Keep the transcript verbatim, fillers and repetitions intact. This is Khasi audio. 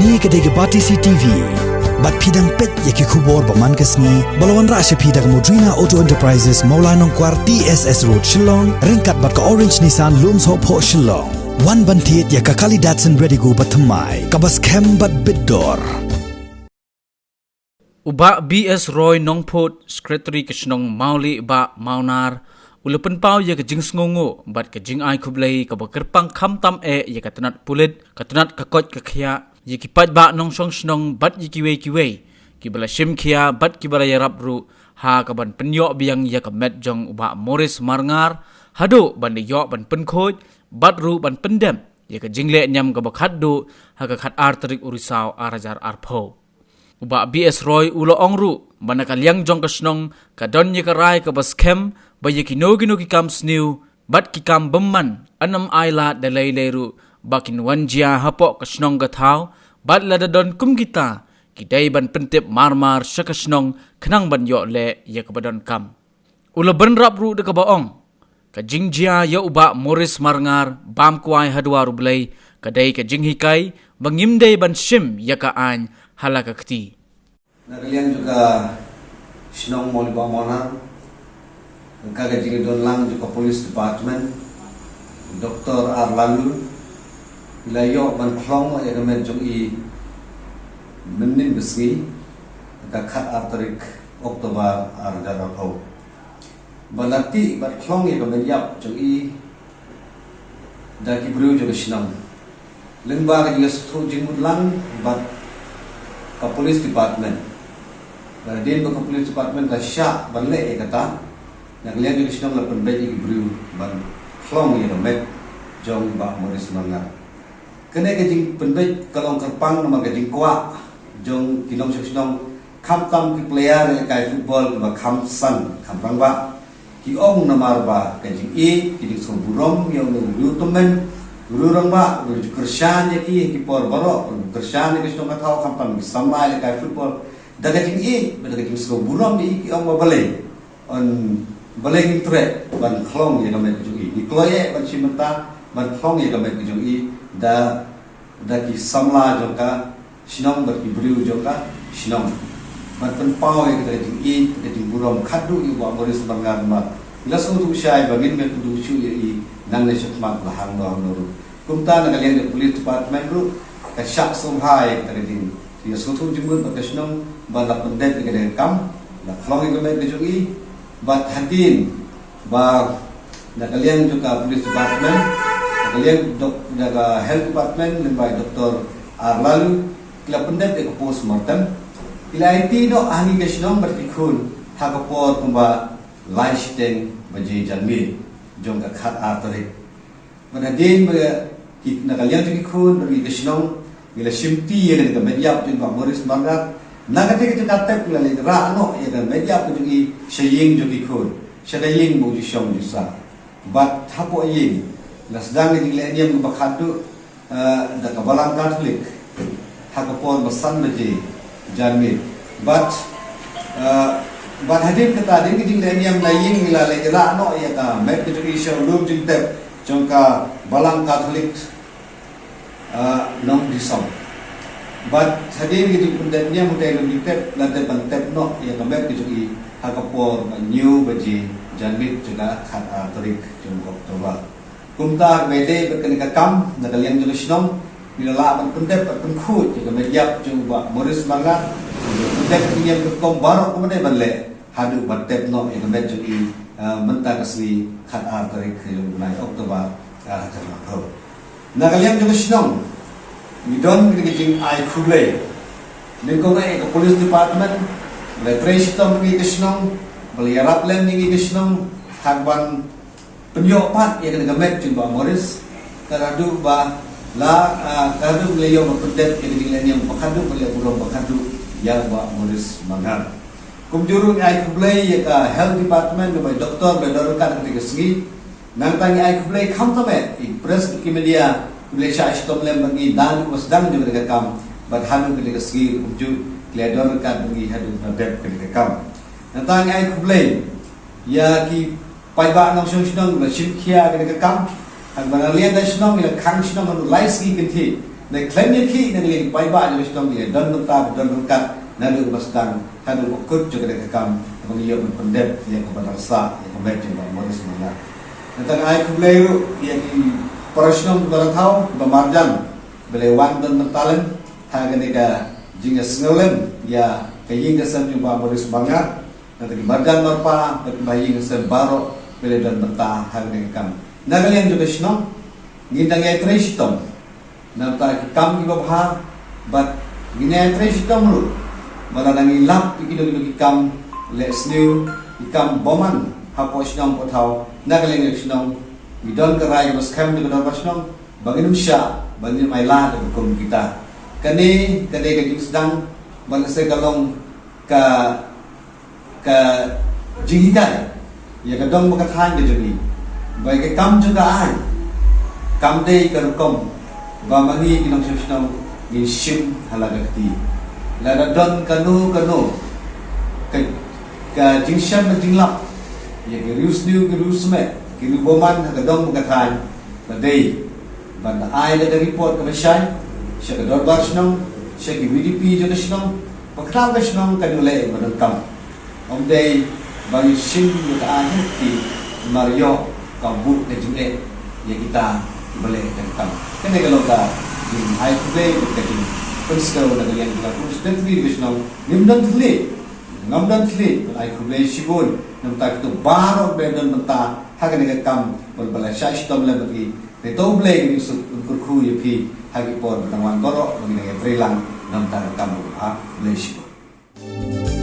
Kane ka dei ka Batesi TV. Bad phi dang peit ïa ki khubor ba man ka sngi, ba la wanrah sha phi da ka Modrina Auto Enterprises, Mawlai Nongkwar, T S S Road, Shillong, ryngkat bad ka Orange Nissan, Lumsohphoh, Shillong. Wan ban thied ïa ka Kali Datsun Redigo ba thymmai, kaba skhem bad bit dor. U Bah B S Roy Nongphut, Secretary ka shnong Mawlieh Bah Mawnar, u la pynpaw ïa ka jingsngewnguh bad ka jingai khublei kaba kyrpang khamtam eh ïa ka tnat pulit, ka tnat ka koit ka khiah, ïa ki paidbah nongshong shnong bad ïa kiwei kiwei kiba la shim khia bad kiba la ïarap ruh ha kaban pynïoh biang ïa ka met jong u Bah Maurice Marngar, haduh ban da ïoh ban pynkhuid bad ruh ban pyndep ïa ka jingleh niam kaba khatduh ha ka khatar tarik u Risaw ar hajar arphew. U Bah B S Roy u la ong ruh ba na ka liang jong ka shnong ka don ïa ka rai kaba skhem ba ïa kino kino ki kam sniew bad ki kam bymman yn ym ailad da lei lei ruh ba kin wan jia hapoh ka shnong ka thaw, bad lada don kum kita ki dei ban pyntip mar mar sha ka shnong khnang ban ïoh leh ïa kaba donkam. U la bynrap ruh da kaba ong, ka jingjia ïa u Bah Maurice Marngar bam kwai ha duwar U Blei ka dei ka jinghikai ba ngim dei ban shim ïa ka aiñ ha la ka kti. Na ka liang jong ka shnong Mawlieh Bah Mawnar, ka ka jingdon lang jong ka Police Department, Doctor R Laloo, i la ïoh ban khlong ïa ka met jong i mynnin ka sngi, ka khatar tarik October ar hajar arphew. Ba la tih bad khlong ïa ka met ïap jong i da ki briew jong ka shnong. Lyngba ka jingïasngewthuh jingmut lang bad ka Police Department. Ba hadien ba ka Police Department ka shah ban leh ïa kata, na ka liang jong ka shnong la pynbeit ïa ki briew ban khlong ïa ka met jong Bah Maurice Marngar. Kane ka jingpynbeit ka long kyrpang namar ka jingkwah jong ki nongshong shnong, khamtam ki player ïalehkai football kiba kham san kham rangbah. Ki ong namar ba ka jingïeit, ka jingsngewburom ïa u briew tymmen, u rangbah, u ju kyrshan ïa ki, ki por baroh, u kyrshan ïa ka shnong ka thaw, khamtam ki samla ïalehkai football. Da ka jingïeit bad da ka jingsngewburom ïa i, ki ong ba balei, ong balei ngin treh ban khlong ïa ka met ka jong i. Ngi kloi eh ban shim bynta ban khlong ïa ka met ka jong i da, da ki samla jong ka shnong bad ki briew jong ka shnong. Ban pynpaw ïa kata ka jingïeit, ka jingburom khatduh ïa u Bah Maurice Marngar namar ngi la sngewthuh shai ba ngin ym ïakynduh shuh ïa i nangne shakhmat la hangno hangno ruh. Kumta na ka liang ka Police Department ruh ka shah sngewbha ïa kata ka jingïasngewthuh jingmut bad ka shnong ba la pyndep ïa kane ka kam, la khlong ïa ka met ka jong i. Bad hadien ba na ka liang jong ka Police Department, na ka liang dok-, na ka Health Department lyngba i Doctor R Laloo, ki la pyndep ïa ka post mortem. Ki la aiti noh ha ngi ka shnong bad ki khun ha ka por kumba lai shiteng baje janmiet jong ka khatar tarik. Bad hadien ba ki, na ka liang jong ki khun bad ngi ka shnong, ngi la shimti ïa kane ka met ïap jong Bah Maurice Marngar. Na kata ka jaka tep ngi la leit rah noh ïa ka met ïap ka jong i sha ïing jong ki khun, sha ka ïing ba u ju shong ju sah. Bad hapoh ïing la sdang ka jingleh niam kaba khatduh, eh, da ka Balang Katholik ha ka por ba san baje janmiet. Bad, eh, bad hadien kata, hadien ka jingleh niam na ïing, ngi la leit rah noh ïa ka met ka jong i sha u lum jingtep jong ka Balang Katholik, eh, Nongdisong. Bad hadien ka jingpyndep niam hangtei u lum jingtep, la dep ban tep noh ïa ka met ka jong i ha ka por ba hynñiew baje janmiet jong ka khatar tarik jong u October. Kumta kaba ïadei bad kane ka kam, na ka liang jong ka shnong ngi la lah ban pyndep bad pynkhuid ïa ka met ïap jong u Bah Maurice Marngar. Pyndep ïa ka niam ka rukom baroh kaba dei ban leh haduh ban tep noh ïa ka met jong i, eh, mynta ka sngi khatar tarik jong u bnai October, eh, ar hajar arphew. Na ka liang jong ka shnong ngi don kane ka jingai khublei nyngkong eh ïa ka Police Department ba la trei shitom ïa ka shnong, ba la ïarap lem ïa ka shnong ha kaban pynïoh pat ïa kane ka met jong Bah Maurice, ka la duh ba la, ah, ka la duh ba la ïoh ban pyndep ïa ka jingleh niam ba khatduh, ba la burom ba khatduh ïa Bah Maurice Marngar. Kumjuh ruh ngi ai khublei ïa ka Health Department, ïa u Bah Doktor ba la don ryngkat ha kane ka sngi. Nangta ngi ai khublei khamtam eh ïa ki press, ki media kiba la shah shitom lem bad ngi naduh ba sdang jong kane ka kam bad haduh kane ka sngi, kumjuh ki la don ryngkat bad ngi haduh ba dep kane ka kam. Nangta ngi ai khublei ïa ki paidbah nongshong shnong ba la shim khia kane ka kam. Ha kaba na liang ka shnong ngi la khang shnong haduh lai sngi kynthih. Te khlem ïa ki na ka liang paidbah jong ka shnong, ïa don bynta, don ryngkat naduh ba sdang haduh ba kut jong kane ka kam, ba ngi ïoh ban pyndep ïa ka ban rasa ïa ka met jong Bah Maurice Marngar. Nangta nga ai khublei ruh ïa ki para shnong kiba la thaw, kiba marjan, ba la wan don bynta lem ha kane ka jingïasngewlem ïa ka ïing ka sem jong Bah Maurice Marngar. Nangta ki marjan marpa bad kiba ïing sem baroh ba la don bynta ha kane ka kam. Na ka liang jong ka shnong, ngin dang ïatrei shitom namar ki kam kiba bha, bad ngin ïatrei shitom ruh ba lada ngi lap ïa kino kino ki kam leh sniew, ki kam bymman hapoh shnong hapoh thaw, na ka liang jong ka shnong ngi don ka rai kaba skhem jong ka dorbar shnong ba ngin ym shah, ba ngin ym ailad ïa ka kum kita. Kane ka dei ka jingsdang, ba lehse ka long ka ka jinghikai ïa ka dong bad ka thaiñ ka jong ngi, ba ïa ka kam jong ka aiñ kam dei ka rukom ba ma ngi ki nongshong shnong ngin shim ha la ka kti. Lada don kano kano ka, ka jingshem bad jinglap ïa ki riewsniew, ki riewsmeh, ki riewbymman ha ka dong bad ka thaiñ, ba dei ban ai da ka report kaba shai sha ka dorbar shnong, sha ki VDP jong ka shnong, ba khnang ka shnong kan ïoh leh ba donkam. Ym dei ba ngi shim ïa ka aiñ ha kti, namar ïoh ka buh ka jingeh ïa kita kiba leh ka kam. Kane ka long ka jingai khublei bad ka jingpynsngew na ka liang jong nga kum u secretary ka shnong. Ngim don thylliej, ngam don thylliej ban ai khublei shibun na bynta kito baroh ba don bynta ha kane ka kam, ba la shah shitom lem bad ngi. Te to U Blei un suk un kyrkhu ïa phi ha ki por ba dang wan baroh, ba ngin ïatrei lang na bynta ka kam ba bha. Khublei shibun.